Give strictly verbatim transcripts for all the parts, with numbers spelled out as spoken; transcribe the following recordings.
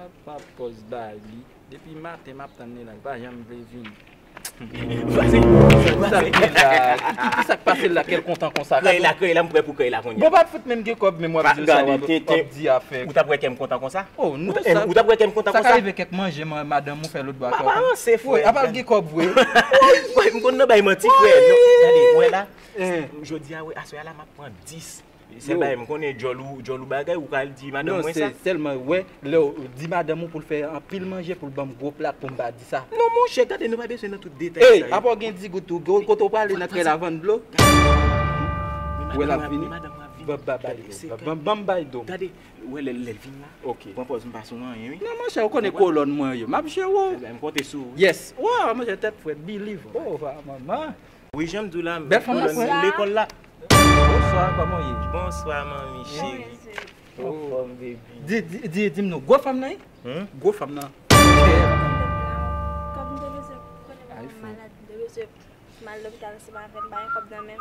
M ap pòz ba li. Depi maten m ap tann li la, li pa janm vle vini. Sa k gen la? Ki, ki, ki sa k pase la, kè l kontan konsa? Krèy la, krèy la, m prè pou krèy la kounye a. Bon, pa fout menm gen kòb, men w ap di sa, w ap, w ap di afè. Ou t ap wè kè m kontan konsa? Oh, nou sa. Ou t ap wè kè m kontan konsa? Sa ka rive kèk manje madanm ou fè lòt bò a kòb. Pa ranse, frè. Wi, apa l gen kòb vre? Wi, m konn nan bay manti, frè. Gade, wè la. Jodi a, wè, aswè a la, m ap pran dis. Se bay, m konnen djòl ou, djòl ou bagay, ou ka al di madanm mwen sa. Non, se sèlman, wè, lè w di madanm ou pou l fè anpil manje, pou l ban m gwo plat, pou m pa di sa. Non, monchè, gade, nou pa bezwen nan tout detay sa yo. Apa w gen di gout tou, kote w prale nan kay la vann dlo? Wè l ap vini. Ban m bay do. Ban m bay do. Gade, wè lè, lè l vin la. Ok. Pran pòz m pa sou anyen, wi. Non, monchè, ou konnen kolòn mwen yo. M ap jere w. M konte sou ou. Yes. Wè, monchè, tèt frèt, believe. Oh, manman. Wi, jan m di w la, bèl fanm nan lekòl la. Bonswa, kòman w ye? Bonswa, manmi cheri. Anfòm, baby. Di, di, di, di m non, gwo fanm nan, wi? Gwo fanm nan. Kòm m te bezwen konnen madanm malad, m te bezwen m al lopital ansanm avè l, m pa gen kòb nan men m.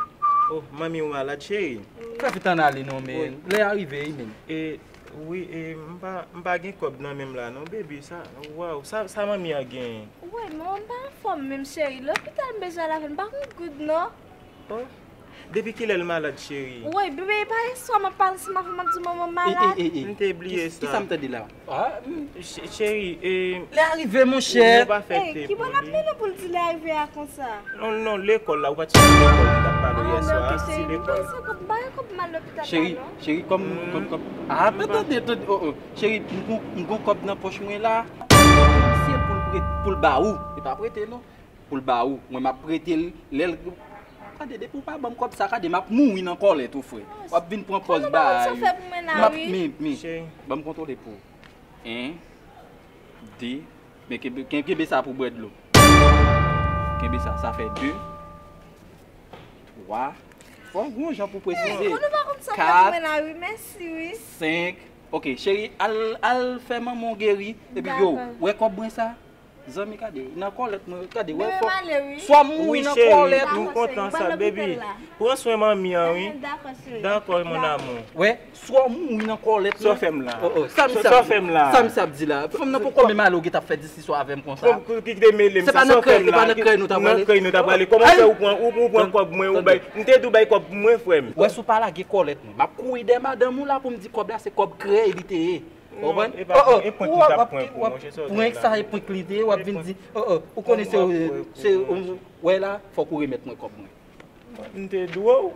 Oh, manmi w malad, cheri? Fè vit ann ale non, men lè a rive, wi, men. E, wi, e, m pa, m pa gen kòb nan men m la non, baby, sa, waw, sa, sa manmi an genyen? Wi, men m pa anfòm menm, cheri. Lopital m bezwen al avè l, m pa gen goud non. Oh, depi kilè l malad, cheri? Wi, bebe, e pa yèswa m ap pale ansanm avè w, m ap di w manman m malad. M te bliye sa. Kisa m tande la? Cheri, e, lè a rive, monchè. Ki bò n ap mennen pou l di lè a rive a konsa? Non, non, lekòl la, ou pa t sou lekòl m t ap pale w yèswa. Si lekòl. M pa gen kòb m al lopital la non. Cheri, kòm, kòm, kòm. Ah, men tande, tande, oh, oh. Cheri, m gon, m gon kòb nan pòch mwen la. Misye pou l prete, pou l ba ou. E pa prete non. Pou l ba ou. Mwen m ap prete l lè l. Gade, depi w pa ban m kòb sa, gade, m ap mouri nan kòlèt ou, frè. W ap vin pran pòz ba yo. M ap, men, men. Ban m kontwole pou ou. En, de, men kenbe, ken-, kenbe sa pou bwè dlo. Kenbe sa, sa fè de, twa, fò w gon jan pou presize. Kat, senk, ok, cheri, al, al fè manman w geri, epi yo, wè kòb mwen sa? Zanmi, gade, nan kòlèt mwen, gade, wè fò. Swa m mouri nan kòlèt ou. M kontan sa, baby. Pran swen manmi an, wi. Dakò, mon amour. Wè, swa m mouri nan kòlèt mwen. Sa w fè m la? Sa m sa ap di la? Sa m sa ap di la? Fanm nan poko menm ale, ou gentan ap fè disisyon avè m konsa. Ki te mele m sa? Sa w fè m la? Se pa nan krèy nou ta prale? Nan krèy nou ta prale. Kòman fè ou pran, ou, ou pran kòb mwen, ou bay, m te di w bay kòb mwen, frè m. Wè, si w pa lage kòlèt mwen, m ap kouri dèyè madanm ou la pou m di kòb la se kòb krèy li te ye. Ou konprann? E pa prank, e prank li t ap pran pou mwen, se sa w di la. Prank sa, e prank li te ye, w ap vin di, oh, oh, ou konnen se, se, wè la, fòk ou remèt mwen kòb mwen. M te di w.